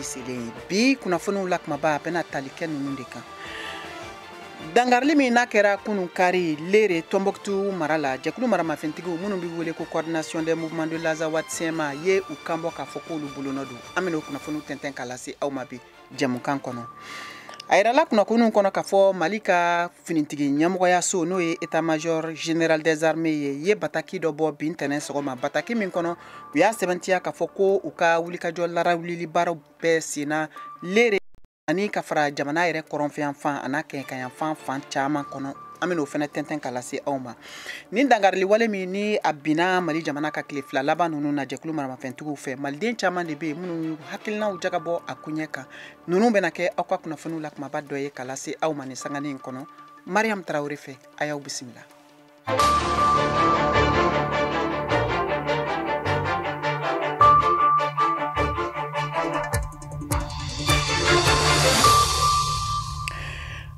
selen ye. Bi kunnafoniw la kumaba a bɛna tali kɛ ninnu de kan. Dangarili min n'a kɛra kunun kari Lere Tombouctou mara la, jɛkulu maramafɛntigiw minnu bɛ wele ko coordination des mouvements de l'Azawad CMA ye u kanbɔ k'a fɔ k'olu bolonɔ don. An bɛna o kunnafoniw tɛntɛn k'a lase aw ma bi jɛmukan kɔnɔ. A yirala kunnafoniw kɔnɔ k'a fɔ Mali ka finitigi ɲɛmɔgɔyaso n'o ye état-major général des armées ye bataki dɔ bɔ bi ntɛnɛn sɔgɔma. Bataki min kɔnɔ u y'a sɛbɛntiya k'a fɔ ko u ka wulikajɔ larawulili baaraw bɛɛ senna Lere ani ka fara jamana yɛrɛ kɔrɔnfɛyanfan a n'a kɛɲɛkayanfan fan caman kɔnɔ. An bɛn'o fɛnɛ tɛntɛn k'a lase aw ma. Nin dangarili wale min ni a binna Mali jamana ka tile fila laban ninnu na jɛkulu maramafɛntigiw fɛ, maliden caman de bɛ yen minnu y'u hakilinaw jagabɔ a koɲɛ kan. Ninnu bɛna kɛ aw ka kunnafoniw la kumaba dɔ ye k'a lase aw ma nin sanganin in kɔnɔ. Mariam Tarawele fɛ, a y'aw bisimila.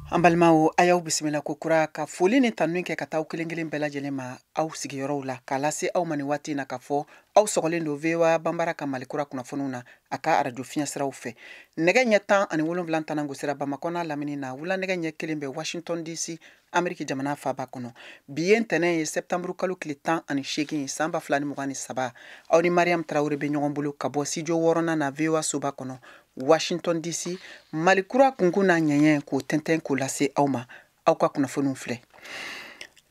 An balimaw, a y'aw bisimila ko kura ka foli ni tanu kɛ ka taa aw kelen kelen bɛɛ lajɛlen ma aw sigiyɔrɔw la, k'a lase aw ma nin waati in na k'a fɔ aw sɔgɔlen don VOA Banbara ka Mali kura kunnafoniw na a ka arajo fiɲɛsiraw fɛ. Nɛgɛ ɲɛ 17 tanan gosira Bamakɔ n'a lamini na, wula nɛgɛ ɲɛ 1 bɛ Washington DC, Ameriki jamana faaba kɔnɔ. Bi ye ntɛnɛn ye, septembre kalo tile 18 san 2023. Aw ni Mariam Tarawele bɛ ɲɔgɔn bolo ka bɔ studio wɔɔrɔnan na VOA soba kɔnɔ, Washington DC. Mali kura kunkun n'a ɲɛɲɛ k'o tɛntɛn k'o lase aw ma. Aw ka kunnafoniw filɛ.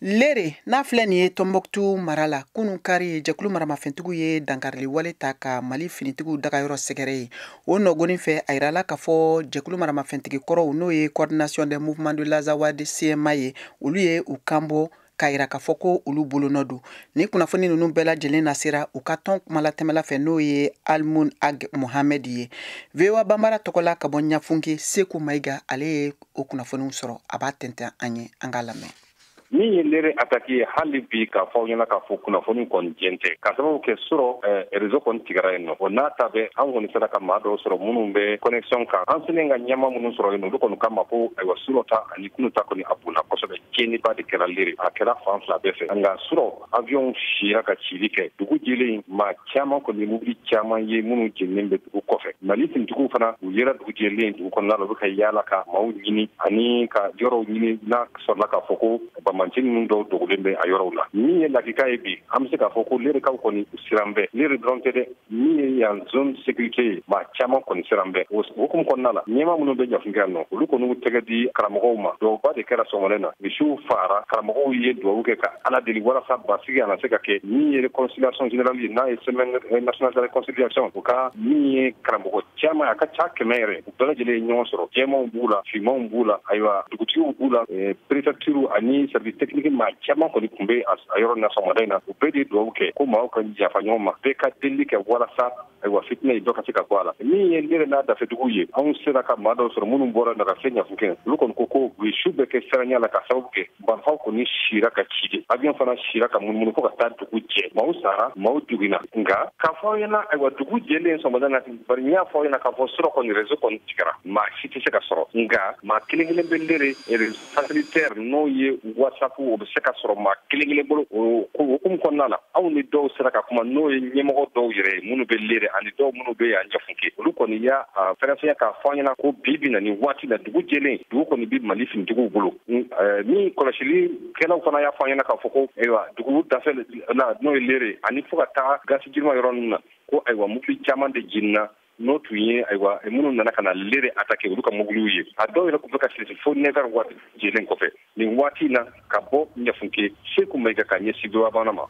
Lere n'a filɛ nin ye Tombouctou mara la, kunun kari jɛkulu maramafɛntigiw ye dankarili wale ta ka Mali finitigiw dagayɔrɔ sɛgɛrɛ ye. O nɔgɔnin fɛ, a yirala k'a fɔ jɛkulu maramafɛntigi kɔrɔw n'o ye coordination des mouvements de l'Azawad CMA ye, olu ye u kanbɔ k'a yira k'a fɔ ko olu bolonɔ don. Ni kunnafoni ninnu bɛɛ lajɛlen nasera u ka tɔn kumalatɛmɛla fɛ n'o ye Almoun Ag Mohamed ye. VOA Banbara tɔgɔ la ka bɔ Ɲafunke, Seku Mayiga ale ye o kunnafoniw sɔrɔ, a b'a tɛntɛn an ye, an k'a lamɛn. Min ye Lere attaque ye, hali bi k'a fɔ aw ɲɛna k'a fɔ kunnafoni kɔni jɛn tɛ, ka sababu kɛ sɔrɔ réseau kɔni tigɛra yen nɔ. O n'a ta bɛɛ, an kɔni sera ka maa dɔw sɔrɔ minnu bɛ connexion kan. An selen ka ɲɛmaa minnu sɔrɔ yen nɔ, olu kɔni k'a ma ko ayiwa surɔ ta ani kunu ta kɔni a bonna kosɛbɛ. Tiɲɛniba de kɛra Lere, a kɛra fan fila bɛɛ fɛ. Nka surɔ avion sira ka cili kɛ dugu jɛlen, maa caman kɔni mobili caman ye minnu jeninen bɛ dugu kɔfɛ. Mali finitigiw fana u yera dugu jɛlen dugu kɔnɔna la, u bɛ ka yaala ka maaw ɲini ani ka yɔrɔw ɲini n'a sɔrɔla k'a fɔ ko banbanci ninnu dɔw dogolen bɛ a yɔrɔw la. Min ye lakika ye bi, an bɛ se k'a fɔ ko Lerekaw kɔni siran bɛ. Lere dɔrɔn tɛ dɛ, min ye yan zone sécurité ye, maa caman kɔni siran bɛ. O hukumu kɔnɔna la, ɲɛmaa minnu bɛ Ɲafunke yan nɔ, olu kɔni y'u tɛgɛ di karamɔgɔw ma. Duwawuba de kɛra sɔgɔmada in na, misiw faara, karamɔgɔw ye duwawu kɛ ka Ala deli walasa basigi kana se ka kɛ. Min ye réconciliation générale ye, n'a ye semaine nationale de réconciliation, o ka min ye karamɔgɔ caman, a ka ca 100 yɛrɛ, u bɛɛ lajɛlen ye ɲɔgɔn sɔrɔ. Jɛmanw b'u la, finmanw b'u la, ayiwa dugutigiw b'u la, préfecture ani service technique maa caman kɔni tun bɛ a yɔrɔ na sɔgɔmada in na. U bɛɛ de ye duwawu kɛ ko maaw ka yafa ɲɔgɔn ma, bɛɛ ka delili kɛ walasa ayiwa fitinɛ in dɔ ka se ka bɔ a la. Min ye Lere n'a dafɛduguw ye, anw sera ka maa dɔw sɔrɔ minnu bɔra na ka se Ɲafunke, olu kɔni ko ko u ye su bɛɛ kɛ siranya la, ka sababu kɛ marifaw kɔni sira ka ci de, avion fana sira ka munumunu fo ka taa dugu jɛ. Maaw sara, maaw joginna. Nka k'a fɔ aw ɲɛna, ayiwa dugu jɛlen sɔgɔmada na, bari n y'a fɔ aw ɲɛna k'a fɔ surɔ kɔni réseau kɔni tigɛra, maa si tɛ se ka sɔrɔ. Nka maa kelen kelen bɛ Lere réseau satellitaire n'o ye WhatsApp, o bɛ se ka sɔrɔ maa kelen kelen bolo. O hukumu kɔnɔna la, anw ni dɔw sera ka kuma, n'o ye ɲɛmɔgɔ dɔw yɛrɛ ye minnu bɛ Lere ani dɔw minnu bɛ yan Ɲafunke, olu kɔni y'a fɛrɛfɛnya k'a fɔ an ɲɛna ko bi bi na nin waati la, dugu jɛlen, dugu kɔni bɛ Mali finitigiw bolo. Min kɔlɔsilikɛlaw fana y'a fɔ an ɲɛna k'a fɔ ko ayiwa dugu dafɛ la n'o ye Lere ani fo ka taa gasi jirima yɔrɔ ninnu na, ko ayiwa mobili caman de jininna, n'o tun ye ayiwa minnu nana ka na Lere attaquer olu ka mobiliw ye. A dɔw yɛrɛ tun bɛ ka siri fo 9 heures waati jɛlen kɔfɛ nin waati in na ka bɔ Ɲafunke. Seku Mayiga ka ɲɛsin VOA Bamanan ma.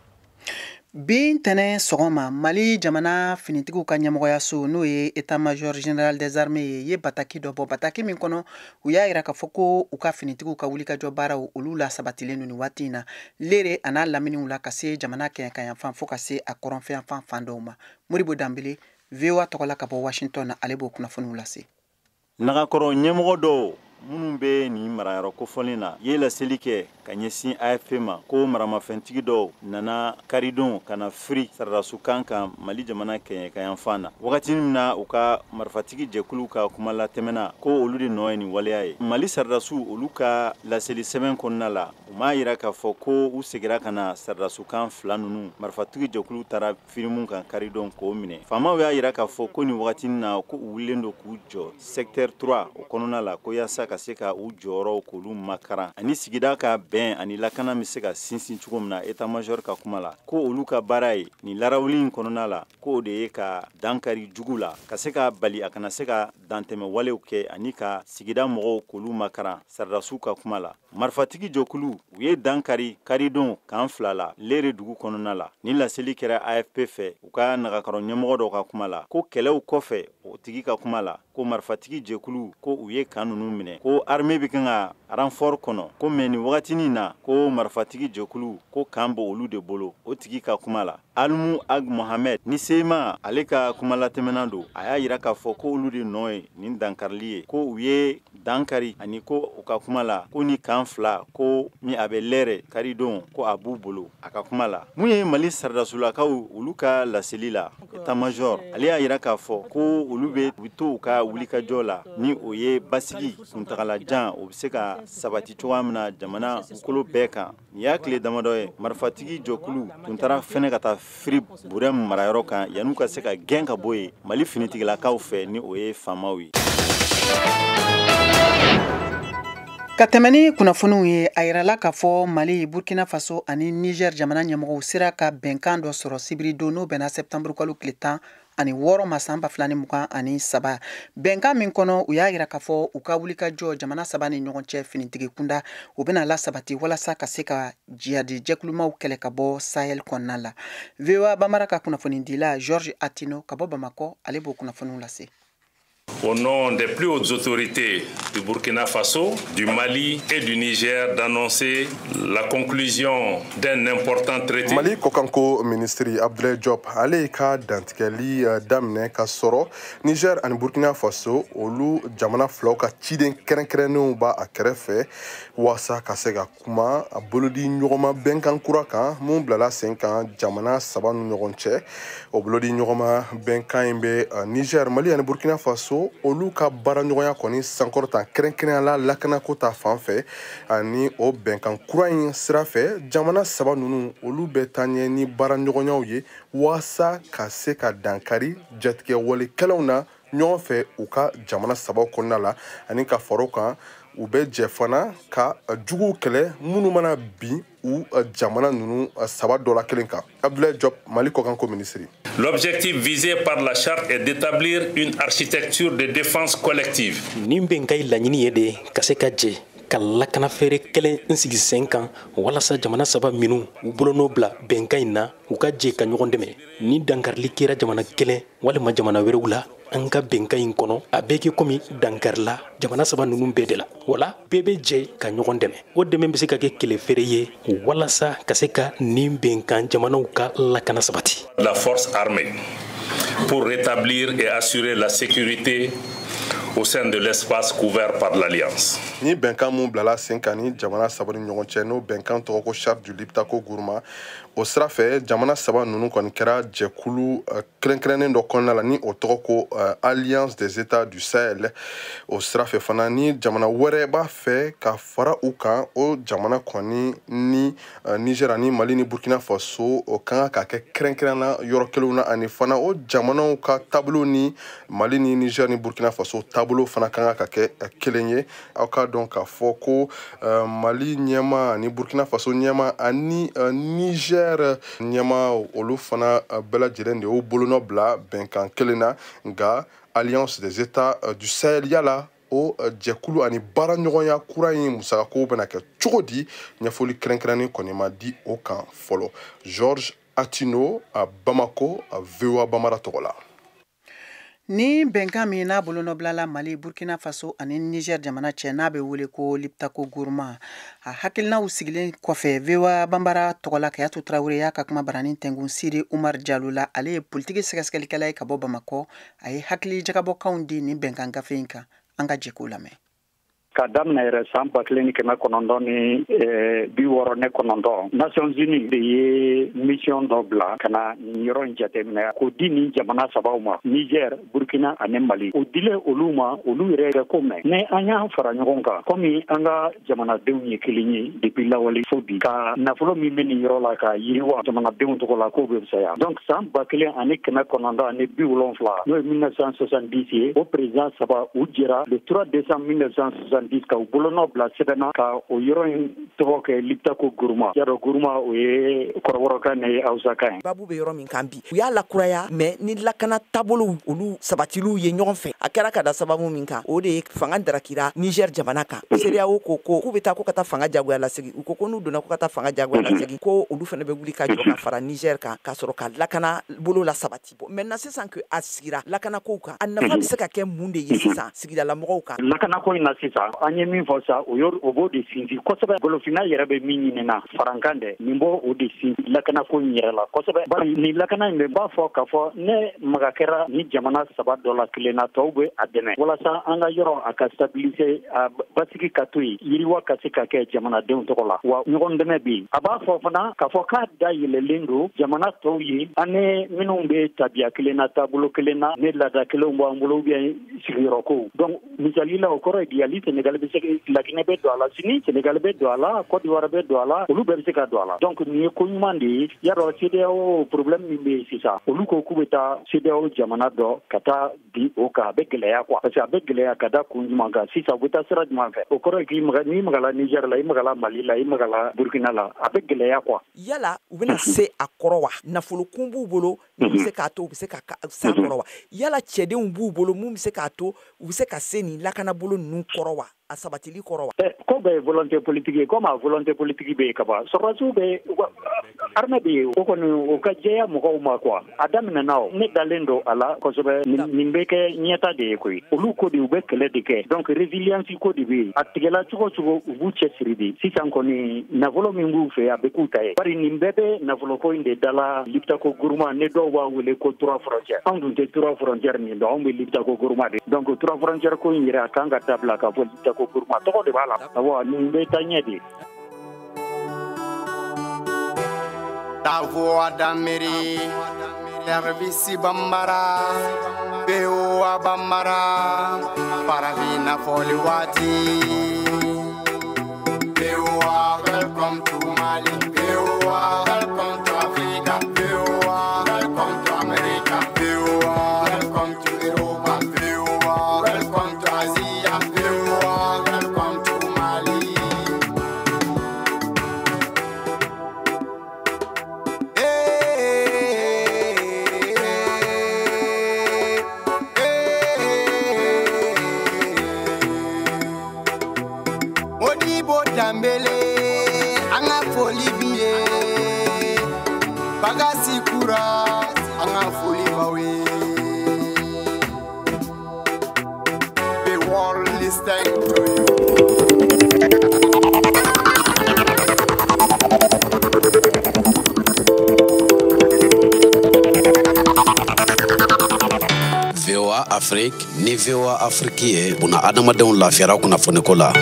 Bi ntɛnɛn sɔgɔma, Mali jamana finitigiw ka ɲɛmɔgɔyaso n'o ye état-major général des armées ye bataki dɔ bɔ. Bataki min kɔnɔ, u y'a yira k'a fɔ ko u ka finitigiw ka wulikajɔ baaraw olu la sabatilen don nin waati in na Lere a n'a laminiw la, ka se jamana kɛɲɛkayanfan fo ka se a kɔrɔnfɛyanfan fan dɔw ma. Modibo Danbele, VOA tɔgɔ la ka bɔ Washington na, ale b'o kunnafoniw lase. Nagakɔrɔ ɲɛmɔgɔ dɔw Minnu bɛ nin marayɔrɔ kofɔlen na ye laseli kɛ ka ɲɛsin AFP ma ko maramafɛntigi dɔw nana karidon ka na firi sɔrɔdasiw kan kan Mali jamana kɛɲɛkayanfan na, wagati min na u ka marifatigi jɛkulu ka kuma latɛmɛna ko olu de nɔ ye nin waleya ye. Mali sɔrɔdasiw olu ka laseli sɛbɛn kɔnɔna la, u m'a jira k'a fɔ ko u seginna ka na sɔrɔdasiw kan fila ninnu marifatigi jɛkulu taara firi min kan karidon k'o minɛ. Faamaw y'a jira k'a fɔ ko nin wagati na ko u wulilen don k'u jɔ secteur 3 o kɔnɔna la, ko yaasa ka se ka u jɔyɔrɔw k'olu makaran ani sigida ka bɛn ani lakana bɛ se ka sinsin cogo min na. État major ka kuma la, ko olu ka baara ye nin larawuli in kɔnɔna la, k'o de ye ka dankari jugu la, ka se ka bali a kana se ka dantɛmɛ walew kɛ ani ka sigida mɔgɔw k'olu makaran. Sɔrɔdasiw ka kuma la, marifatigi jɔkulu u ye dankari karidon kan fila la Lere dugu kɔnɔna la. Ni laseli kɛra AFP fɛ u ka nagakɔrɔ ɲɛmɔgɔ dɔw ka kuma la, ko kɛlɛw kɔfɛ o tigi ka kuma la ko marifatigi jɛkulu ko u ye kan ninnu minɛ, ko armée bɛ kan ka renfort kɔnɔ, ko mais nin wagatinin na ko marifatigi jɛkulu ko kan bɔ olu de bolo. O tigi ka kuma la, Almu Ag Mohamed ni Sema ale ka kuma latɛmɛna don, a y'a jira k'a fɔ ko olu de nɔ ye nin dankarili ye, ko u ye dankari ani ko u ka kuma la ko ni kan fila ko ni a bɛ Lɛrɛ karidon ko a b'u bolo. A ka kuma la, mun ye Mali sɔrɔdasulakaw olu ka laseli la, état major ale y'a jira k'a fɔ ko olu bɛ to u ka wulikajɔ la ni o ye basigi kuntagalajan o bɛ se ka sabati cogoya min na jamana dugukolo bɛɛ kan. Nin y'a tile damadɔ ye marifatigi jɔkulu tun taara fɛnɛ ka taa firi Burɛmu marayɔrɔ kan yan'u ka se ka gɛn ka bɔ yen Mali finitigilakaw fɛ ni o ye faamaw ye. Ka tɛmɛ ni kunnafoniw ye, a yirala k'a fɔ Mali, Burkina Faso ani Niger jamana ɲɛmɔgɔw sera ka bɛnkan dɔ sɔrɔ sibiridon n'o bɛnna septembre kalo tile 16 ma san 2023. Bɛnkan min kɔnɔ, u y'a yira k'a fɔ u ka wulikajɔ jamana saba ni ɲɔgɔn cɛ finitigi kunda u bɛna lasabati walasa ka se ka jihadi jɛkulumaw kɛlɛ ka bɔ Sahel kɔnɔna la. VOA Bambara ka kunnafonidila Georges Atino ka bɔ Bamakɔ, ale b'o kunnafoniw lase. Au nom des plus hautes autorités du Burkina Faso, du Mali et du Niger d'annoncer la conclusion d'un important traité. Mali kɔkanko ministre Abdoulaye Diop ale ka dantigɛli daminɛ ka sɔrɔ Niger ani Burkina Faso olu jamana filaw ka ciden kɛrɛnkɛrɛnnenw b'a a kɛrɛfɛ waasa ka se ka kuma a bolodi ɲɔgɔnma bɛnkan kura kan mun bilala sen kan jamana saba ni ɲɔgɔn cɛ. O bolodi ɲɔgɔnma bɛnkan in bɛ Niger, Mali ani Burkina Faso olu ka baaraɲɔgɔnya kɔni sankɔrɔta kɛrɛnkɛrɛnnenya la lakanako ta fan fɛ. Ani o bɛnkan kura in sira fɛ, jamana saba ninnu olu bɛ taa ɲɛ ni baaraɲɔgɔnyaw ye waasa ka se ka dankari jatigɛwalekɛlaw na ɲɔgɔn fɛ u ka jamana sabaw kɔnɔna la, ani ka fara o kan u bɛ jɛ fana ka juguw kɛlɛ minnu mana bin u jamana ninnu saba dɔ la kelen kan. Abdoulaye Diop, Mali kɔkanko minisiri. L'objectif visé par la charte est d'établir une architecture de défense collective. Nin bɛnkan in laɲini ye de ka se ka jɛ ka lakana feere kelen n sigi sen kan walasa jamana saba minnu u bolonɔ bila bɛnkan in na u ka jɛ ka ɲɔgɔn dɛmɛ. Ni dankarili kɛra jamana kelen walima jamana wɛrɛw la an ka bɛnkan in kɔnɔ, a bɛɛ kɛ komi dankarila jamana saba ninnu bɛɛ de la. Wala bɛɛ bɛ jɛ ka ɲɔgɔn dɛmɛ. O dɛmɛ bɛ se ka kɛ kɛlɛ feere ye walasa ka se ka nin bɛnkan jamanaw ka lakana sabati. La force armée pour rétablir et assurer la sécurité au sein de l'espace couvert par l'Alliance. Ni bɛnkan mun bilala sen kan ni jamana saba ni ɲɔgɔn cɛ, n'o bɛnkan tɔgɔ ko charte du Liptako Gourma, o sira fɛ jamana saba ninnu kɔni kɛra jɛkulu kɛrɛnkɛrɛnnen dɔ kɔnɔna la ni o tɔgɔ ko Alliance des États du Sahel. O sira fɛ fana ni jamana wɛrɛ b'a fɛ ka fara u kan, o jamana kɔni ni Niger ani Mali ni Burkina Faso o kan ka kɛ kɛrɛnkɛrɛnna yɔrɔ kelenw na, ani fana o jamanaw ka taabolo ni Mali ni Niger ni Burkina Faso taabolo fana kan ka kɛ kelen ye. Aw k'a dɔn k'a fɔ ko Mali ɲɛma ani Burkina Faso ɲɛma ani Niger ɲɛma olu fana bɛɛ lajɛlen de y'u bolonɔ bila bɛnkan kelen na. Nka Alliance des États du Sahel, yala o jɛkulu ani baaraɲɔgɔnya kura in musakako bɛna kɛ cogo di, ɲɛfɔli kɛrɛnkɛrɛnnen kɔni ma di o kan fɔlɔ. Georges Atino a Bamako, a VOA Bambara tɔgɔ la. Ni bɛnkan min n'a bolonɔbilala Mali, Burkina Faso ani Niger jamana cɛ n'a bɛ wele ko Liptako Gourma, a hakilinaw sigilen kɔfɛ VOA Bambara tɔgɔla Kayatu Tarawele y'a ka kuma baranin tɛnkun Sidi Umar Jalo la. Ale ye politiki sɛgɛsɛgɛlikɛla ye ka bɔ Bamakɔ. A ye hakili jagabɔkanw di nin bɛnkan gafe in kan. An ka jɛ k'o lamɛn. Ka daminɛ yɛrɛ san 1969, Nations Unies de ye mission dɔ bila ka na nin yɔrɔ in jateminɛ k'o di nin jamana sabaw ma, Niger, Burkina ani Mali. O dilen olu ma, olu yɛrɛ ko mɛn ni an y'an fara ɲɔgɔn kan, komi an ka jamanadenw ye kelen ye depuis lawale fo bi, ka nafolo min bɛ nin yɔrɔ la ka yiriwa jamanadenw tɔgɔ la, k'o bɛ fisaya. Donc san 1970, n'o ye 1970 ye, o président saba u jɛra le 3 décembre 1970 ka u bolonɔ bila sɛbɛn na ka o yɔrɔ in tɔgɔ kɛ Liptako Gourma. Yarɔ, Gourma o ye kɔrɔbɔrɔkan ni Hausakan ye. Babu bɛ yɔrɔ min kan bi, u y'a lakuraya mɛ ni lakana taabolow olu sabatiliw ye ɲɔgɔn fɛ. A kɛra ka da sababu min kan, o de ye fanga darakira Niger jamana kan. CEDEAO ko k'u bɛ taa ko ka taa fanga jagoya lasegin. U ko ko n'u donna ko ka taa fanga jagoya lasegin, ko olu fana bɛ wuli ka jɔ ka fara Niger kan ka sɔrɔ ka lakana bolo la sabati. Bon, maintenant sisan que a sigira lakana kow kan, a nafa bɛ se ka kɛ mun de ye sisan sigidalamɔgɔw kan? Lakana ko in na sisan, an ye min fɔ sa, o o b'o de sinsin kosɛbɛ. Golofinna yɛrɛ bɛ min ɲinina farankan dɛ, nin b'o o de sinsin lakana ko in yɛrɛ la kosɛbɛ. Bari nin lakana in bɛ b'a fɔ k'a fɔ ne maga kɛra ni jamana saba dɔ la kelen na, tɔw bɛ a dɛmɛ walasa an ka yɔrɔ a ka stabiliser, a basigi ka to yen, yiriwa ka se ka kɛ jamanadenw tɔgɔ la, wa ɲɔgɔn dɛmɛ bɛ yen. A b'a fɔ fana k'a fɔ k'a da yɛlɛlen don jamana tɔw ye, an ni minnu bɛ tabiya kelen na, taabolo kelen na, ne laada kelenw b'an bolo ou bien sigiyɔrɔ kow. Donc misali la, o kɔrɔ ye di, hali Sénégal bɛ se, Laginɛ bɛ don a la sini, Sénégal bɛ don a la, Côte d'Ivoire bɛ don a la, olu bɛɛ bɛ se ka don a la. Donc nin ye ko ɲuman de ye. Yarɔ, CEDEAO problème min bɛ yen sisan, olu ko k'u bɛ taa CEDEAO jamana dɔ ka taa bi o kan, a bɛ gɛlɛya quoi, parce que a bɛ gɛlɛya ka da kun jumɛn kan sisan, u bɛ taa sira jumɛn fɛ? O kɔrɔ ye k'i maga, n'i magala Niger la, i magala Mali la, i magala Burkina la, a bɛ gɛlɛya quoi. Yala u bɛna se a kɔrɔ wa? Nafolo kun b'u bolo min bɛ se k'a to u bɛ se ka se a kɔrɔ wa? Yala cɛdenw b'u bolo mun bɛ se k'a to u bɛ se ka se nin lakanabolo ninnu kɔrɔ wa, a sabatili kɔrɔ wa? Ko bɛɛ ye volonté politique ye. Comme a volonté politique bɛ yen ka ban, sɔrɔdasiw bɛ, armée bɛ yen, o kɔni o ka jɛya mɔgɔw ma quoi. A daminɛna, o ne dalen don a la kosɛbɛ. Nin bɛ kɛ ɲɛta de ye koyi. Olu ko de u bɛ kɛlɛ de kɛ, donc résilience ko de bɛ yen. A tigɛla cogo cogo, u b'u cɛsiri de. Sisan kɔni, nafolo min b'u fɛ, a bɛ k'u ta ye, bari nin bɛɛ bɛ nafolo ko in de dala. Liptako Gourma, ne dɔw b'a wele ko trois frontières, anw dun tɛ trois frontières nin dɔn, anw bɛ Liptako Gourma de. Donc trois frontières ko in yɛrɛ, a kan ka dabila ka fɔ Liptako Gourma, tɔgɔ de b'a la. Awɔ, nin bɛ taa ɲɛ de. La voix d'Amérique, Service Bambara, VOA Bambara, Farafina fɔli waati. VOA, welcome to Mali. VOA, welcome to Africa. VOA, welcome to America. VOA, welcome to Europa. VOA, welcome to Asia. VOA, welcome to Mali. Modibo Dambele, an ka foli b'i ye. Bagasi Kura, an ka foli b'aw ye. The world listening to you. VOA Afrique ni VOA Afrique ye buna adamadenw lafiyara kunnafoniko la.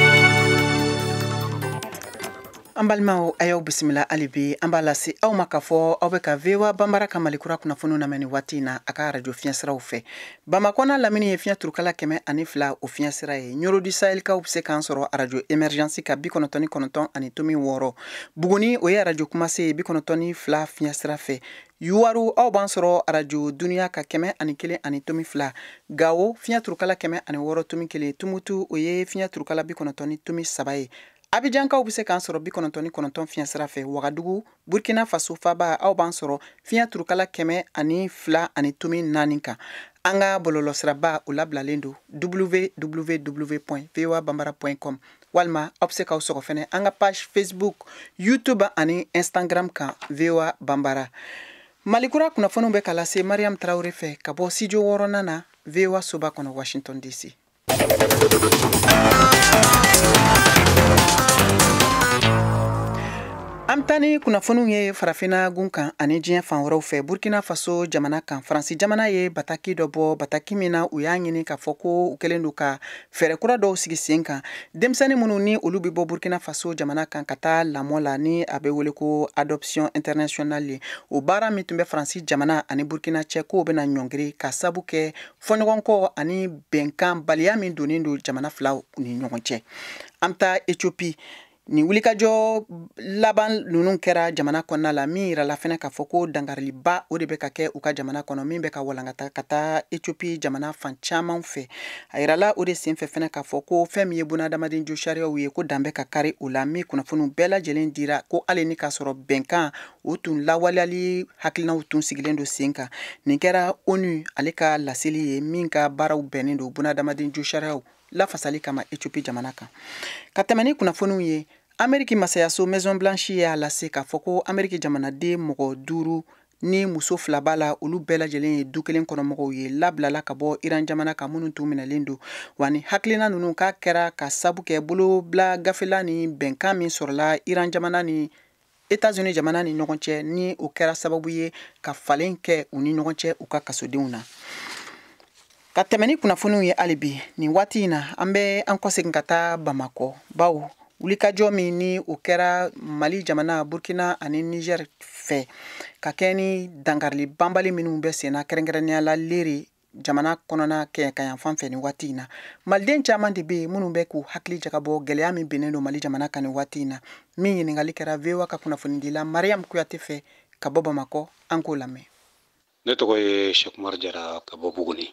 An balimaw, a y'aw bisimila hali bi. An b'a lase aw ma k'a fɔ aw bɛ ka VOA Banbara ka Malikura kunnafoniw lamɛn nin waati in na a ka arajo fiɲɛsiraw fɛ. Bamakɔ n'a lamini ye fiɲɛ turukala 102 o fiɲɛsira ye. Ɲoro du Sahelkaw bɛ se k'an sɔrɔ arajo Emergence ka 99.6. Buguni, o ye arajo Kumase ye 92 fiɲɛsira fɛ. Yuwaru, aw b'an sɔrɔ arajo Duniya ka 101.2. Gawo, fiɲɛ turukala 106.1. Tumutu, o ye fiɲɛ turukala 90.3 ye. Abidjankaw bɛ se k'an sɔrɔ 99 fiɲɛsira fɛ. Wagadugu, Burkina Faso faba, aw b'an sɔrɔ fiɲɛ turukala 102.4 kan. An ka bɔlɔlɔsiraba, o labilalen don www.voabambara.com, walima aw bɛ se k'aw sɔgɔ fɛnɛ an ka page Facebook, YouTube ani Instagram kan, VOA Banbara. Malikura kunnafoniw bɛ ka lase Mariam Tarawele fɛ ka bɔ studio wɔɔrɔnan na, VOA soba kɔnɔ, Washington DC. An bɛ taa ni kunnafoniw ye farafinna gun kan ani diɲɛ fan wɛrɛw fɛ. Burkina Faso jamana kan, Faransi jamana ye bataki dɔ bɔ, bataki min na u y'a ɲini k'a fɔ ko u kɛlen don ka fɛɛrɛ kura dɔw sigi sen kan. Denmisɛnnin minnu ni olu bɛ bɔ Burkina Faso jamana kan ka taa lamɔ la, ni a bɛ wele ko adoption internationale ye, o baara min tun bɛ Faransi jamana ani Burkina cɛ, k'o bɛna ɲɔngiri ka sabu kɛ fɔɲɔgɔnkɔ ani bɛnkan baliya min donnen don jamana filaw ni ɲɔgɔn cɛ. An bɛ taa Ethiopie. Nin wulikajɔ laban ninnu kɛra jamana kɔnɔna la, min yirala fɛnɛ k'a fɔ ko dankariliba o de bɛ ka kɛ u ka jamana kɔnɔ, min bɛ ka walankata ka taa Ethiopie jamana fan caman fɛ. A yirala o de senfɛ fɛnɛ k'a fɔ ko fɛn min ye bunadamaden jo sariyaw ye, ko dan bɛ ka kari o la, min kunnafoniw bɛɛ lajɛlen dira ko hali ni k'a sɔrɔ bɛnkan o tun lawaleyali hakilinaw tun sigilen don sen kan. Nin kɛra ONU ale ka laseli ye, min ka baaraw bɛnnen don bunadamaden jo sariyaw lafasali kama Ethiopie jamana kan. Ka tɛmɛ ni kunnafoniw ye, Ameriki masayaso Maison Blanche y'a lase k'a fɔ ko Ameriki jamanaden mɔgɔ 5 ni muso 2 b'a la, olu bɛɛ lajɛlen ye du kelen kɔnɔmɔgɔw ye, labilala ka bɔ Iran jamana kan minnu tun minɛlen don. Wa ni hakilina ninnu k'a kɛra ka sabu kɛ bolobila gafela ni bɛnkan min sɔrɔla Iran jamana ni États-Unis jamana ni ɲɔgɔn cɛ, ni o kɛra sababu ye ka falen kɛ u ni ɲɔgɔn cɛ u ka kasodenw na. Ka tɛmɛ ni kunnafoniw ye hali bi, nin waati in na an bɛ an kɔsegin ka taa Bamakɔ, bawo wulikajɔ min ni o kɛra Mali jamana, Burkina ani Niger fɛ ka kɛ ni dankarili banbali minnu bɛ senna, kɛrɛnkɛrɛnnenya la Lere jamana kɔnɔna kɛɲɛkayanfan fɛ nin waati in na, maliden caman de bɛ yen minnu bɛ k'u hakili jagabɔ gɛlɛya min binnen don Mali jamana kan nin waati in na. Min ɲininkali kɛra VOA ka kunnafonidila Mariam Kuyate fɛ ka bɔ Bamakɔ, an k'o lamɛn. Ne tɔgɔ ye Cheikh Umar Jara ka bɔ Buguni.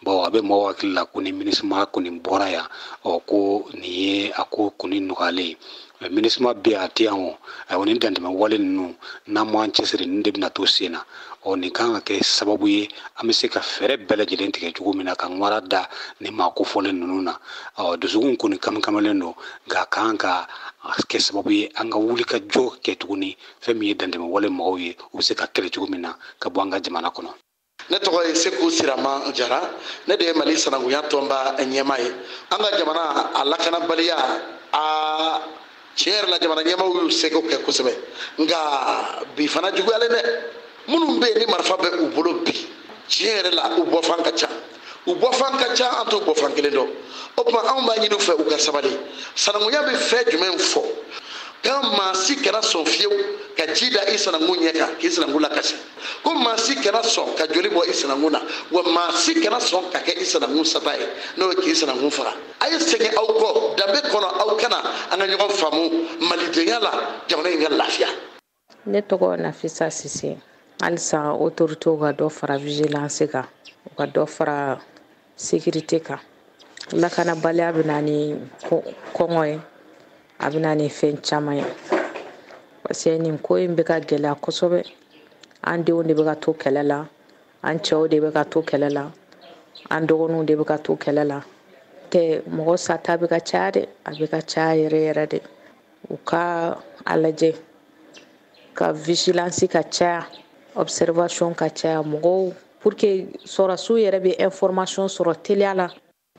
Bon, a bɛ mɔgɔw hakili la ko ni MINUSMA kɔni bɔra yan, ɔ ko nin ye a ko kɔni nɔgɔyalen ye. MINUSMA bɛ yan, a tɛ yan o. Ayiwa, nin dantɛmɛ wale ninnu, n'an m'an cɛsiri, nin de bɛna to sen na. Ɔ nin kan ka kɛ sababu ye an bɛ se ka fɛɛrɛ bɛɛ lajɛlen tigɛ cogo min na ka ŋara da nin maa kofɔlen ninnu na. Ɔ dusukun kɔni kamalen don, nka a kan ka kɛ sababu ye an ka wuli ka jɔ kɛ tuguni, fɛn min ye dantɛmɛ wale mɔgɔw ye, u bɛ se ka kɛlɛ cogo min na ka bɔ an ka jamana kɔnɔ. Ne tɔgɔ ye Seku Sirama Jara, ne de ye Mali sanankunya tɔnba ɲɛmaa ye. An ka jamana a lakanabaliya, a tiɲɛ yɛrɛ la jamana ɲɛmaaw y'u seko kɛ kosɛbɛ, nka bi fana juguyalen dɛ. Minnu bɛ yen ni marifa bɛ u bolo bi, tiɲɛ yɛrɛ la u bɔfan ka ca, u bɔfan ka ca, an t'u bɔfan kelen dɔn. O tuma anw b'a ɲini u fɛ u ka sabali. Sanankunya bɛ fɛn jumɛn fɔ? Kan maa si kana sɔn fiyewu ka ji da i sanankun ɲɛ kan k'i sanankun lakasi, ko maa si kana sɔn ka joli bɔ i sanankun na, wa maa si kana sɔn ka kɛ i sanankun sata ye, n'o ye k'i sanankun faga. A ye segin aw kɔ danbe kɔnɔ, aw kana an ka ɲɔgɔn faamu malidenya la, jamana in ka lafiya. Ne tɔgɔ Nafisa Sise. Halisa autorités ka dɔ fara vigilance kan, u ka dɔ fara sécurité kan. Lakanabaliya bɛ na ni kɔngɔ ye, a bɛ na ni fɛn caman ye, parce que nin ko in bɛ ka gɛlɛya kosɛbɛ. An denw de bɛ ka to kɛlɛ la, an cɛw de bɛ ka to kɛlɛ la, an dɔgɔninw de bɛ ka to kɛlɛ la. Tɛ mɔgɔ sata bɛ ka caya dɛ, a bɛ ka caya yɛrɛ yɛrɛ de. U ka a lajɛ ka vigilance ka caya, observation ka caya mɔgɔw, pour que sɔrɔdasiw yɛrɛ bɛ information sɔrɔ teliya la.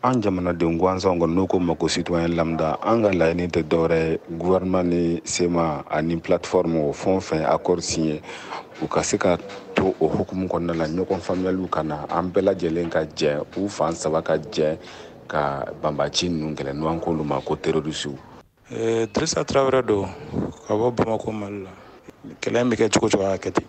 An jamanaden gansanw kɔni, n'u ko ma ko citoyen lambda, an ka laɲini tɛ dɔwɛrɛ ye, gouvernement ni CMA ani plateforme o fɛn o fɛn accord signé, u ka se ka to o hukumu kɔnɔna la, ɲɔgɔn faamuyaliw ka na, an bɛɛ lajɛlen ka jɛ, u fan saba ka jɛ ka banbaci ninnu kɛlɛ, n'an k'olu ma ko terroriste. Drissa Traoré don ka bɔ Bamakɔ, Mali la. Kɛlɛ in bɛ kɛ cogo cogo, a ka kɛ ten.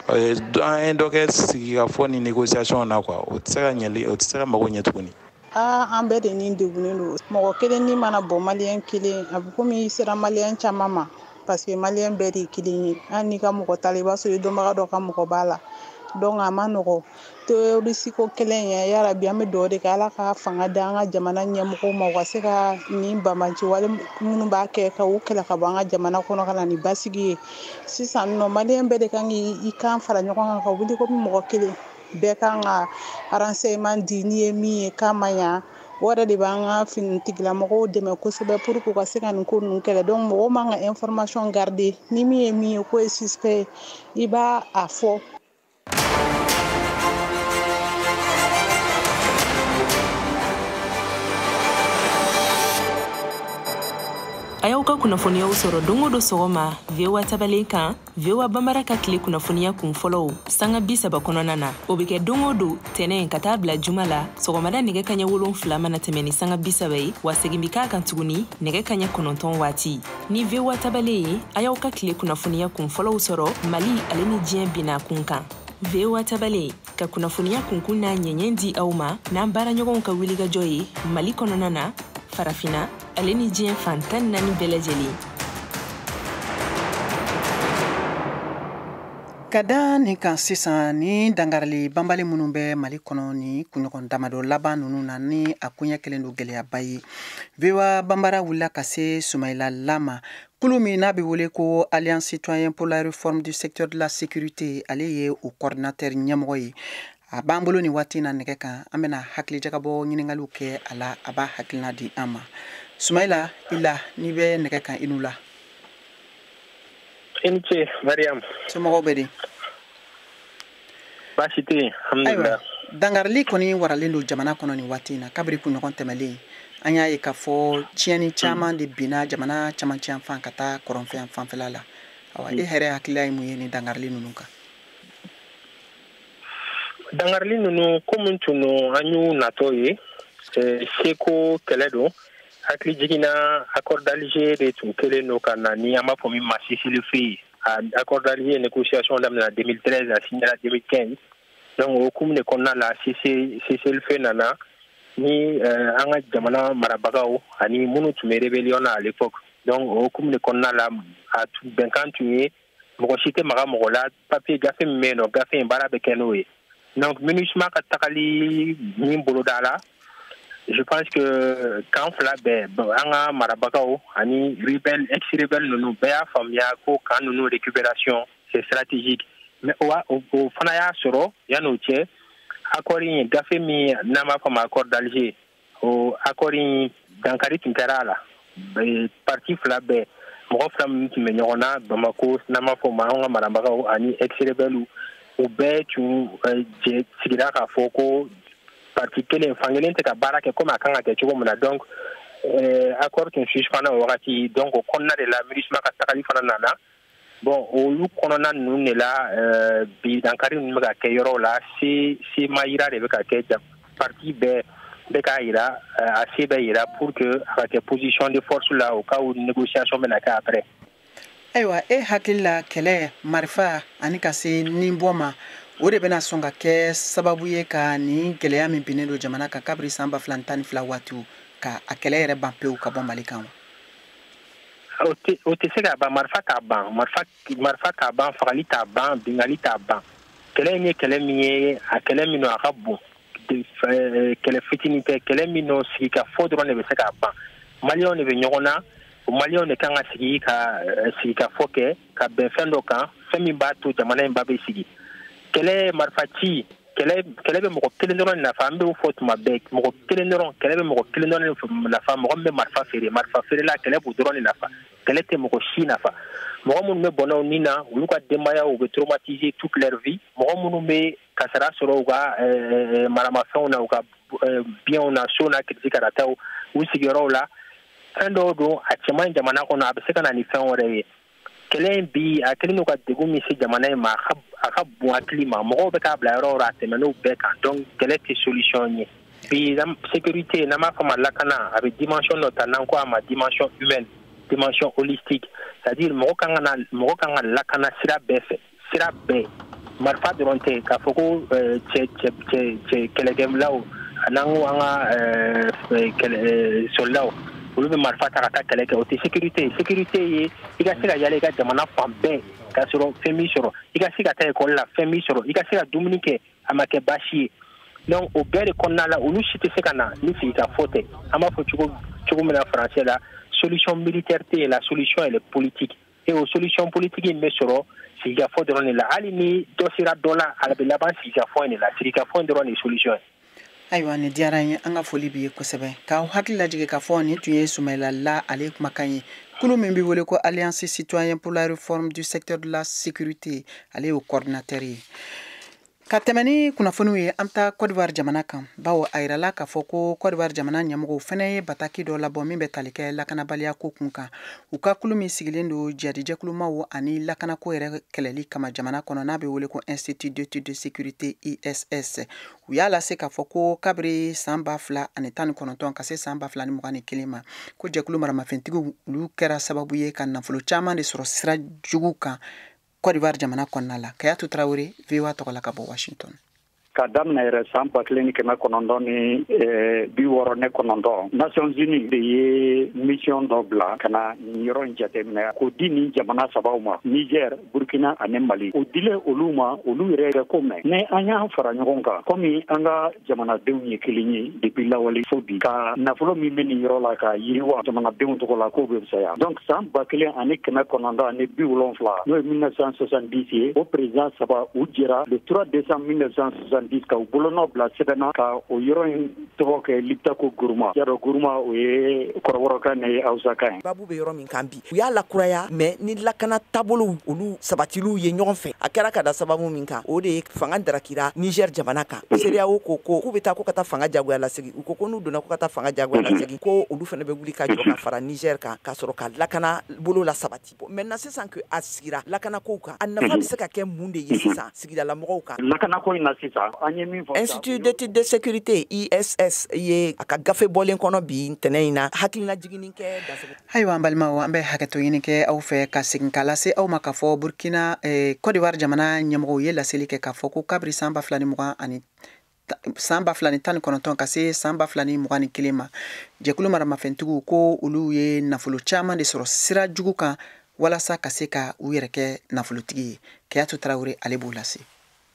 An ye dɔ kɛ sigikafɔ ni négociation na quoi, o tɛ se ka ɲɛli, o tɛ se ka mago ɲɛ tuguni. An bɛɛ de ni degunnen don. Mɔgɔ kelen ni mana bɔ maliyɛn kelen, a bɛ komi i sera maliyɛn caman ma, parce que maliyɛn bɛɛ de ye kelen ye. Hali n'i ka mɔgɔ ta la, i b'a sɔrɔ i dɔnbaga dɔ ka mɔgɔ b'a la. Donc a ma nɔgɔ. Terroriste ko kɛlɛ in, yarabi an bɛ dugawu de kɛ Ala ka fanga di an ka jamana ɲɛmɔgɔw ma, u ka se ka nin banbanci wale minnu b'a kɛ ka u kɛlɛ ka bɔ an ka jamana kɔnɔ ka na ni basigi ye. Sisan nɔ maliyɛn bɛɛ de kan k'i kan fara ɲɔgɔn kan ka wuli komi mɔgɔ kelen. Bɛɛ kan ka renseignement di, n'i ye min ye k'a ma ɲa. O yɛrɛ de b'an ka finitigilamɔgɔw dɛmɛ kosɛbɛ pour que u ka se ka nin ko ninnu kɛlɛ. Donc mɔgɔw man ka information garder, ni min ye min ye k'o ye suspect ye, i b'a a fɔ. A y'aw ka kunnafoniyaw sɔrɔ don o don sɔgɔma VOA tabalen kan, VOA Bambara ka tile kunnafoniya kun fɔlɔw sanga 30 kɔnɔna na. O bɛ kɛ don o don tɛnɛn ka taa bila juma la sɔgɔmada nɛgɛ kaɲɛ 7 mana tɛmɛ ni sanga 30 ye, wa segin bɛ k'a kan tuguni nɛgɛ kaɲɛ 9 waati. Ni VOA tabalen ye, a y'aw ka tile kunnafoniya kun fɔlɔw sɔrɔ Mali ale ni diɲɛ binna kun kan. VOA tabalen ka kunnafoniya kunkun n'a ɲɛɲɛ di aw ma n'an baaraɲɔgɔnw ka wulikajɔ ye Mali kɔnɔna na, Farafina ale ni diɲɛ fan 14 bɛɛ lajɛlen. Ka da nin kan sisan, ni dangarili banbali minnu bɛ Mali kɔnɔ ni kunɲɔgɔn damadɔ laban ninnu na, ni a koɲɛ kɛlen don gɛlɛyaba ye, VOA Bambara wulila ka se Sumayila Lama, kulu min n'a bɛ wele ko Alliance citoyenne pour la réforme du secteur de la sécurité, ale ye o coordinateur ɲɛmɔgɔ ye. A b'an bolo nin waati na nɛgɛ kan, an bɛna hakilijagabɔ ɲininkaliw kɛ a la, a b'a hakilina di an ma. Sumayila, i la n'i bɛ nɛgɛ kan, i n'u la. I ni ce Mariam. Somɔgɔw bɛ di? Baasi tɛ yen, alhamdulilah. Dangarili kɔni waralen don jamana kɔnɔ nin waati in na. Kabiri kunɲɔgɔn tɛmɛlen, an y'a ye k'a fɔ tiɲɛni caman de binna jamana camancɛ yan fan ka taa kɔrɔnfɛ yan fanfɛla la. Awa, e yɛrɛ hakilila ye mun ye nin dangarili ninnu kan? Dangarili ninnu, komi tun don, an y'u natɔ ye, seko kɛlɛ don. Hakili jiginna accord d'Alger de tun kɛlen don ka na ni an b'a fɔ min ma cessez-le-feu. Accord d'Alger négociation daminɛna 2013, a signera 2015. Donc o hukumu de kɔnɔna la, cessez-le-feu nana ni an ka jamana marabagaw ani minnu tun bɛ rébellion na à l'époque. Donc o hukumu de kɔnɔna la, a bɛnkan tun ye mɔgɔ si tɛ maga mɔgɔ la, papier gafe min bɛ yen nɔ, gafe in baara bɛ kɛ n'o ye. Donc MINUSMA ka tagali min boloda la, je pense que kan fila bɛɛ, an ka marabagaw ani rebelle, ex rebelle ninnu bɛɛ y'a faamuya ko kan ninnu récupération, c'est stratégique. Mais o fana y'a sɔrɔ yan'o cɛ, accord in gafe min n'an b'a fɔ ma accord d'Alger, o accord in dankari tun kɛra a la. Parti fila bɛɛ, mɔgɔ fila minnu tun bɛ ɲɔgɔn na Bamako, n'an b'a fɔ ma an ka marabagaw ani ex rebelle, o bɛɛ tun sigira k'a fɔ ko parti kelen, fan kelen tɛ ka baara kɛ komi a kan ka kɛ cogo min na. Donc accord tun suspendra o wagati. Donc o kɔnɔna de la, MINUSMA ka tagali fana nana. Bon, olu kɔnɔna ninnu de la, bi dankari ninnu bɛ ka kɛ yɔrɔw la, se ma yira de bɛ ka kɛ. Parti bɛɛ bɛ k'a yira, a se bɛ yira pour que a ka kɛ position de force la au cas où négociation bɛna kɛ après. Ayiwa, e hakili la, kɛlɛ marifa ani ka se nin bɔ ma, o de bɛna sɔn ka kɛ sababu ye ka nin gɛlɛya min binnen don jamana kan kabiri san 2012 waatiw, ka a kɛlɛ yɛrɛ ban pewu ka bɔ Mali kan wa? O tɛ se ka ban, marifa t'a ban, marifa t'a ban, fagali t'a ban, bingali t'a ban. Kɛlɛ in ye kɛlɛ min ye, a kɛlɛ min don, a ka bon, kɛlɛ fitinin tɛ. Kɛlɛ min don, sigi ka fɔ dɔrɔn de bɛ se k'a ban. Maliyɛnw de bɛ ɲɔgɔn na, o maliyɛnw de kan ka sigi ka sigi ka fɔ kɛ ka bɛn fɛn dɔ kan, fɛn min b'a to jamana in ba bɛ sigi. Kɛlɛ, marifa ci, kɛlɛ bɛ mɔgɔ kelen dɔrɔn nafa. An b'o fɔ tuma bɛɛ, mɔgɔ kelen dɔrɔn, kɛlɛ bɛ mɔgɔ kelen dɔrɔn nafa, mɔgɔ min bɛ marifa feere. Marifa feerela, kɛlɛ b'o dɔrɔn de nafa, kɛlɛ tɛ mɔgɔ si nafa. Mɔgɔ minnu bɛ bɔnɛw ni na, olu ka denbayaw u bɛ traumatiser toute leur vie. Mɔgɔ minnu bɛ kasara sɔrɔ u ka maramafɛnw na, u ka biens na, so na, kirisi karataw, u sigiyɔrɔw la, fɛn dɔw don a cɛ man ɲi jamana kɔnɔ, a bɛ se ka na ni fɛn wɛrɛ ye. Kɛlɛ in bi, a kɛlen don ka degun min se jamana in ma, a ka bon hakili ma. Mɔgɔw bɛ k'a bila yɔrɔ o yɔrɔ, a tɛmɛn'o bɛɛ kan. Donc kɛlɛ tɛ solution ye. Bi sécurité, n'an b'a fɔ ma lakana, a bɛ dimension dɔ ta, n'an ko a ma dimension humaine, dimension holistique, c'est à dire mɔgɔ kan ka lakana sira bɛɛ fɛ, sira bɛɛ, marifa dɔrɔn tɛ. K'a fɔ ko cɛ cɛ cɛ cɛ kɛlɛkɛlaw, n'an ko an ka kɛlɛ soldaw, olu bɛ marifa ta ka taa kɛlɛ kɛ, o tɛ sécurité. Sécurité ye i ka se ka yala i ka jamana fan bɛɛ k'a sɔrɔ fɛn m'i sɔrɔ, i ka se ka taa ekɔli la, fɛn m'i sɔrɔ, i ka se ka dumuni kɛ, a ma kɛ baasi ye. Donc o bɛɛ de kɔnɔna la, olu si tɛ se ka na ni sigikafɔ tɛ. An b'a fɔ cogo min na français la, solution militaire tɛ yen, la solution, elle est politique, et o solution politique in bɛ sɔrɔ sigikafɔ dɔrɔn de la. Hali ni dɔ sera dɔ la, a bɛ laban sigikafɔ in de la. Sigikafɔ in dɔrɔn de ye solution ye. Ayiwa, nin diyara n ye, an ka foli b'i ye kosɛbɛ. K'aw hakili lajigin k'a fɔ nin tun ye Sumayila La, ale kumakan ye, kulu min bɛ wele ko Alliance citoyenne pour la réforme du secteur de la sécurité, ale y'o coordinateur ye. Ka tɛmɛ ni kunnafoniw ye, an bɛ taa Côte d'Ivoire jamana kan, bawo a yirala k'a fɔ ko Côte d'Ivoire jamana ɲɛmɔgɔw fɛnɛ ye bataki dɔ labɔ min bɛ tali kɛ lakanabaliya ko kun kan. U ka kulu min sigilen don jadijɛkulumaw ani lakanako yɛrɛ kɛlɛli kama jamana kɔnɔ, n'a bɛ wele ko Institut d'études de sécurité ISS, u y'a lase k'a fɔ ko kabiri san 2019 ka se san 2021 ma, ko jɛkulu maramafɛntigiw olu kɛra sababu ye ka nafolo caman de sɔrɔ sira jugu kan Côte d'Ivoire jamana kɔnɔna la. Kayatu Traoré, VOA tɔgɔ la ka bɔ Washington. Ka daminɛ yɛrɛ san 1969, Nations Unies de ye mission dɔ bila ka na nin yɔrɔ in jateminɛ k'o di nin jamana sabaw ma, Niger, Burkina ani Mali. O dilen olu ma, olu yɛrɛ ko mɛn ni an y'an fara ɲɔgɔn kan, komi an ka jamanadenw ye kelen ye depuis lawale fo bi, ka nafolo min bɛ nin yɔrɔ la ka yiriwa jamanadenw tɔgɔ la, k'o bɛ fisaya. Donc san 1970, n'o ye 1970 ye, o président saba u jɛra le 3 décembre 1970 ka u bolonɔ bila sɛbɛn na ka o yɔrɔ in tɔgɔ kɛ Liptako Gourma. Yarɔ Gourma, o ye kɔrɔbɔrɔkan ni Hausakan ye. Babu bɛ yɔrɔ min kan bi, u y'a lakuraya mɛ ni lakana taabolow olu sabatiliw ye ɲɔgɔn fɛ. A kɛra ka da sababu min kan, o de ye fanga darakira Niger jamana kan. CEDEAO ko k'u bɛ taa ko ka taa fanga jagoya lasegin. U ko ko n'u donna ko ka taa fanga jagoya lasegin, ko olu fana bɛ wuli ka jɔ ka fara Niger kan ka sɔrɔ ka lakana bolo la sabati. Maintenant sisan que a sigira lakanakow kan, a nafa bɛ se ka kɛ mun de ye sisan sigidalamɔgɔw kan? Lakanako in na sisan, an ye min fɔ, Institut d'études de sécurité ISS ye a ka gafe bɔlen kɔnɔ bi ntɛnɛn in na hakilina jiginni kɛ dansago. Ayiwa an balimaw, an bɛ hakɛto ɲini kɛ aw fɛ ka segin k'a lase aw ma k'a fɔ Burkina, Côte d'Ivoire jamana ɲɛmɔgɔw ye laseli kɛ k'a fɔ ko kabiri san 2019 ka se san 2021 ma, jɛkulu maramafɛntigiw ko olu ye nafolo caman de sɔrɔ sira jugu kan walasa ka se ka u yɛrɛ kɛ nafolotigi ye. Kayatu Traoré, ale b'o lase.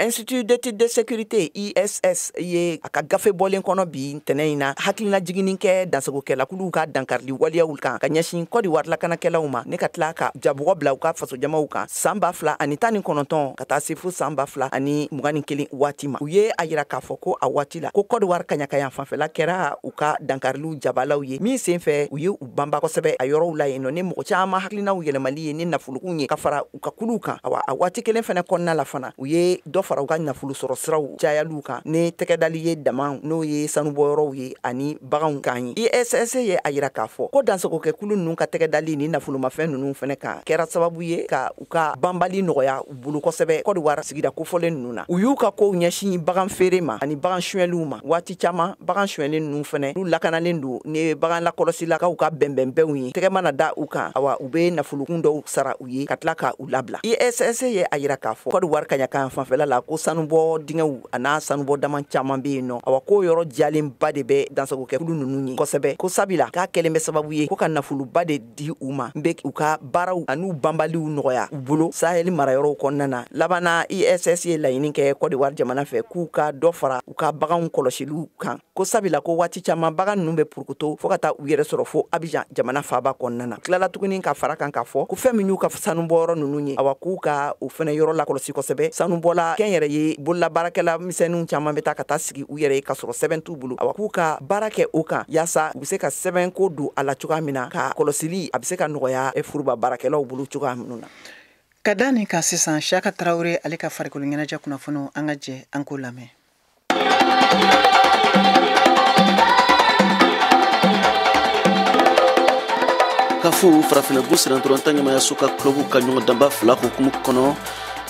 Institut d'études de sécurité ISS ye a ka gafe bɔlen kɔnɔ bi ntɛnɛn in na hakilina jiginni kɛ dansagokɛlakuluw ka dankarili waleyaw kan ka ɲɛsin Côte d'Ivoire lakanakɛlaw ma, ne ka tila ka jabugɔ bila u ka fasojamaw kan san 2019 ka taa se fo san 2021 waati ma. U ye a yira k'a fɔ ko a waati la ko Côte d'Ivoire kaɲakayan fanfɛla kɛra u ka dankariliw jabalaw ye min sen fɛ u ye u banba kosɛbɛ a yɔrɔw la yen nɔ, ni mɔgɔ caman hakilinaw yɛlɛmali ye ni nafolokun ye ka fara u ka kuluw kan. Awa a waati kelen fɛnɛ kɔnɔna la fana, u ye dɔ fara u ka nafolo sɔrɔ siraw cayaliw kan ni tɛgɛdali ye dama, n'o ye sanubɔyɔrɔw ye ani baganw kan ye. ISS ye a yira k'a fɔ ko dansagokɛkulu ninnu ka tɛgɛdali ni nafolomafɛn ninnu fɛnɛ kan kɛra sababu ye ka u ka banbali nɔgɔya u bolo kosɛbɛ Côte d'Ivoire sigida kofɔlen ninnu na. U y'u ka kow ɲɛsin bagan feere ma ani bagan suyɛliw ma. Waati caman bagan suyɛli ninnu fɛnɛ olu lakanalen don ni bagan lakɔlɔsilakaw ka bɛnbɛnbɛnw ye, tɛgɛ mana da u kan, awa u bɛ nafolokun dɔw sara u ye ka tila ka u labila. ISS ye a yira k'a fɔ Côte d'Ivoire kaɲakan fanfɛla la ko sanubɔ dingɛw a n'a sanubɔ dama caman bɛ yen nɔ. Awa ko yɔrɔ jalenba de bɛ dansagokɛkulu ninnu ye kosɛbɛ, ko sabila k'a kɛlen bɛ sababu ye ko ka nafoloba de di u ma n bɛ u ka baaraw an'u banbaliw nɔgɔya u bolo Sahel marayɔrɔw kɔnɔna na. Labanna ISS ye laɲini kɛ Côte d'Ivoire jamana fɛ k'u ka dɔ fara u ka baganw kɔlɔsiliw kan, ko sabila ko waati caman bagan ninnu bɛ purukuto fo ka taa u yɛrɛ sɔrɔ fo Abidjan jamana faaba kɔnɔna na. Tilala tuguni ka fara kan k'a fɔ ko fɛn min y'u ka sanubɔyɔrɔ ninnu ye, awa k'u ka o fɛnɛ yɔrɔ lakɔlɔsi kosɛbɛ. Sanubɔla kɛn yɛrɛ ye bololabaarakɛla misɛnninw caman bɛ taa ka taa sigi u yɛrɛ ye ka sɔrɔ sɛbɛn t'u bolo. Awa k'u ka baara kɛ o kan yaasa u bɛ se ka sɛbɛnko don a la cogoya min na, ka kɔlɔsili a bɛ se ka nɔgɔya foroba baarakɛlaw bolo cogoya minnu na. Ka da nin kan sisan, Siaka Traoré ale ka farikolo ɲɛnajɛ kunnafoniw, an ka jɛ an k'o lamɛn. Kafu farafinna gun sennantolatan ɲɛmayaso ka club ka ɲɔgɔndanba fila hukumu kɔnɔ,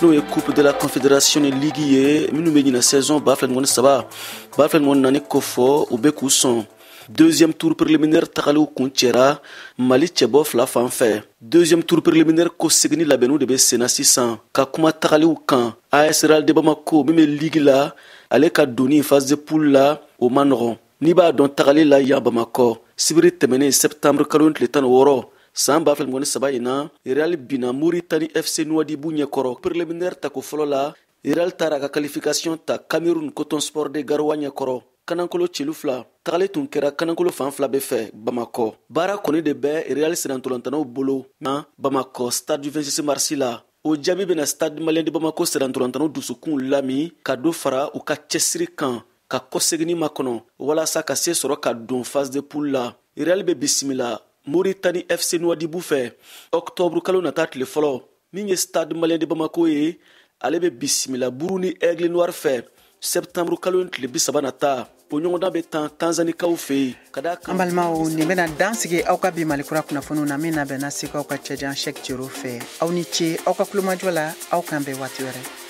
n'o ye Coupe de la Confédération ni Ligue ye, minnu bɛ ɲinɛ saison 2023 2024 kofɔ, u bɛ k'u sɔn. Deuxième tour préliminaire tagaliw kuncɛra Mali cɛbɔ fila fan fɛ. Deuxième tour préliminaire ko seginni labɛnniw de bɛ senna sisan ka kuma tagaliw kan. AS Real de Bamako min bɛ ligue la, ale ka donni phase de poule la, o man nɔgɔn. N'i b'a dɔn tagali la yan Bamakɔ, sibiri tɛmɛnen septembre kalo tile 16 san 2023 in na, Real binna Mauritanie FC Nouadhibou ɲɛkɔrɔ préliminaire tako fɔlɔ la. Real taara ka qualification ta Cameroun Coton Sport de Garoua ɲɛkɔrɔ kanankolo celu fila. Tagali tun kɛra kanankolo fan fila bɛɛ fɛ Bamakɔ. Baara kɔni de bɛ Real sennantolantanaw bolo na Bamakɔ stade du 26 mars la. O jaabi bɛna stade malien de Bamako sennantolantanaw dusukun lami ka dɔ fara u ka cɛsiri kan ka kɔseginni makɔnɔ walasa ka se sɔrɔ ka don phase de poule la. Real bɛ bisimila Mauritanie FC Nouadhibou fɛ octobre kalo nata tile fɔlɔ. Min ye stade malien de Bamako ye, Ale bɛ bisimila Burundi Aigle Noir fɛ septembre kalo in tile 30 nata. O ɲɔgɔndan bɛ tan Tanzanikaw fɛ yen ka d'a kan. An balimaw, nin bɛna dan sigi aw ka bi Malikura kunnafoniw na min labɛnna Segukaw ka cɛjan Sɛk Cero fɛ. Aw ni ce aw ka kulomajɔ la, aw kan bɛn waati wɛrɛ.